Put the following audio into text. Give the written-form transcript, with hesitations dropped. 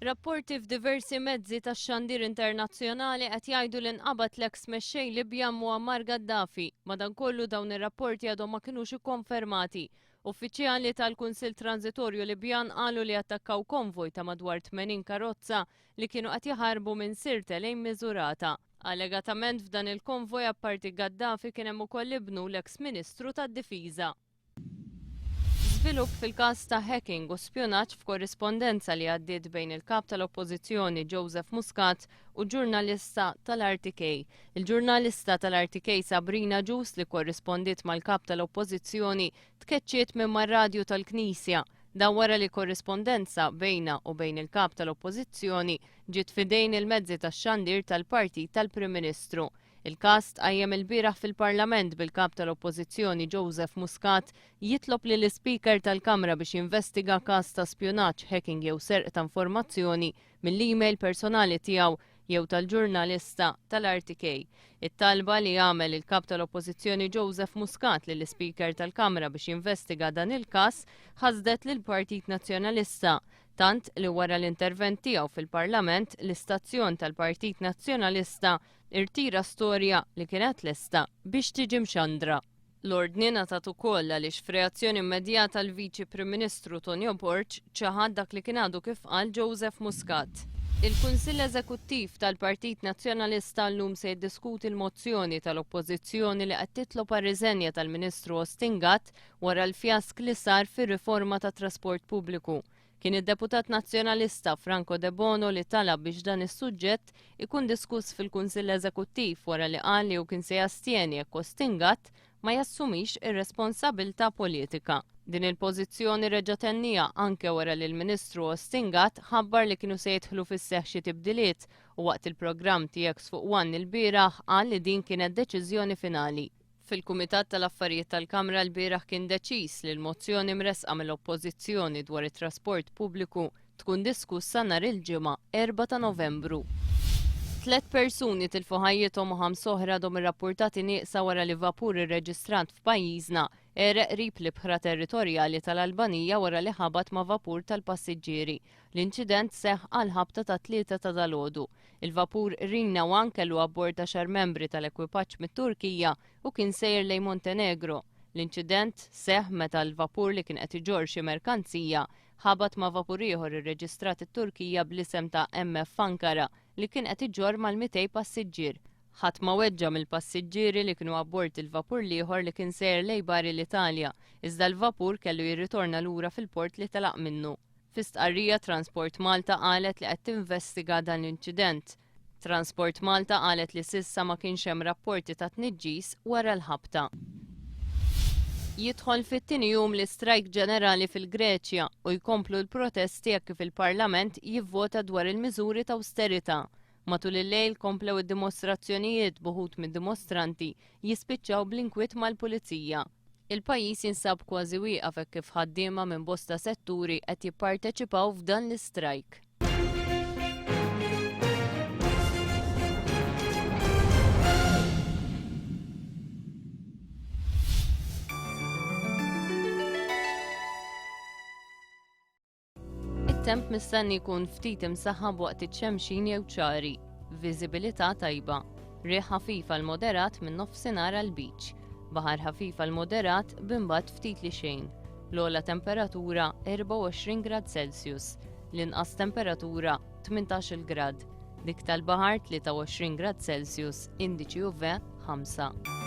Rapporti f'diversi mezzi tax-xandir internazzjonali qed jgħidu li nqabad l-eks mexxej Libjan Muammar Gaddafi. Madankollu dawn ir-rapporti għadhom ma kinux ikkonfermati. Uffiċjali tal-Kunsill Transitorju Libjan qalu li attakkaw konvoj ta' madwar 80 karozza li kienu qed jaħarbu minn Sirte lejn Misurata. Allegatament f'dan il-konvoj apparti Gaddafi kien hemm ukoll ibnu l-eks Ministru tad-Difiża. Żvilupp fil-każ ta' hacking u spjunaġġ f'korrispondenza li għaddiet bejn il-Kap tal-Oppożizzjoni Joseph Muscat u ġurnalista tal-RTK. Il-ġurnalista tal-RTK Sabrina Agius li kkorrispondiet mal-Kap tal-Oppożizzjoni tkeċċiet minn mar-radju tal-Knisja. Dan wara li korrispondenza bejnha u bejn il-Kap tal-Oppożizzjoni ġiet f'idejn il-mezzi tax-xandir tal-Partit tal-Prim Ministru. Il-każ tqajjem ilbieraħ fil-Parlament bil-Kap tal-Oppożizzjoni Joseph Muscat jitlob lill-Ispeaker tal-Kamra biex jinvestiga każ ta' spjunaġġ, hacking jew serq ta' informazzjoni mill-email personali tiegħu jew tal-ġurnalista tal-RTK. It-talba li għamel il-Kap tal-Oppożizzjoni Joseph Muscat lill-Ispeaker tal-Kamra biex jinvestiga dan il-każ ħasdet lill-Partit Nazzjonalista tant li wara l-intervent tiegħu fil-Parlament l-istazzjon tal-Partit Nazzjonalista irtira storja li kienet lesta biex tiġi mxandra. L-ordni ngħatat ukoll għaliex f'reazzjoni immedjata l-Viċi Prim Ministru Tonio Borg ċaħad dak li kien għadu kif qal Joseph Muscat. Il-Kunsill Eżekuttiv tal-Partit Nazzjonalista llum se jiddiskuti l-mozzjoni tal-Oppożizzjoni li qed titlob għar-riżenja tal-Ministru Austin Gatt wara l-fjask li sar fir-riforma tat-trasport pubbliku. Kien id-deputat Nazzjonalista Franco Debono li talab biex dan is-suġġett ikun diskuss fil-Kunsill Eżekuttiv wara li qal li hu kien se jastjeni jekk Austin Gatt ma jassumix ir-responsabilità politika. Din il-pożizzjoni reġa' tenniha anke wara li l-Ministru Austin Gatt ħabbar li kienu se jidħlu fis-seħħ xi tibdiliet u waqt il-programm TX fuq One ilbieraħ qal li din kienet deċiżjoni finali. Fil-Kumitat tal-Affarijiet tal-Kamra lbieraħ kien deċiż li l-mozzjoni mressqa mill-Oppożizzjoni dwar it-trasport pubbliku tkun diskussa nhar il-Ġimgħa, 4 ta' Novembru. Tlett persuni tilfu ħajjithom u ħams oħra għadhom irrappurtati nieqsa wara li vapur irreġistrat f'pajjiżna għereq qrib l-ibħra territorjali tal-Albanija wara li ħabat ma' vapur tal-passiġġieri. L-inċident seħħ għall-ħabta tat-tlieta ta' dalgħodu. Il-vapur Rina One kellu abbord għaxar membri tal-ekwipaġġ mit-Turkija u kien sejjer lejn Montenegro. L-inċident seħħ meta l-vapur li kien qed iġorr xi merkanzija ħabat ma' vapur ieħor irreġistrat it-Turkija bl-isem ta' MF Ankara li kien qed iġorr mal-200 passiġġier. Ħadd ma weġġa' mill-passiġġieri li kienu abbord il-vapur l-ieħor li kien sejjer lejn Bari l-Italja, iżda l-vapur kellu jirritorna lura fil-port li telaq minnu. Fi stqarrija Transport Malta qalet li qed tinvestiga dan l-inċident. Transport Malta qalet li s'issa ma kienx hemm rapporti ta' tniġġis wara l-ħabta. Jidħol fit-tieni jum l-istrajk ġenerali fil-Greċja u jkomplu l-protesti hekk kif il-Parlament jivvota dwar il-miżuri ta' awsterità. Matul il-lejl komplew id-dimostrazzjonijiet b'uħud mid-dimostranti jispiċċaw bl-inkwiet mal-pulizija. Il-pajjiż jinsab kważi wieqaf hekk kif ħaddiema minn bosta setturi qed jipparteċipaw f'dan l-istrajk. It-temp mistenni jkun ftit imsaħħab waqt iċ-xemxin jew ċari, viżibilità tajba. Riħ ħafif għal moderat minn nofsinhar għal beach. Baħar ħafif għal moderat b'imbagħad ftit li xejn. L-ogħla temperatura 24 grad Celsius, l-inqas temperatura 18-il grad. Dik tal-baħar 23 grad Celsius, indiċi UV 5.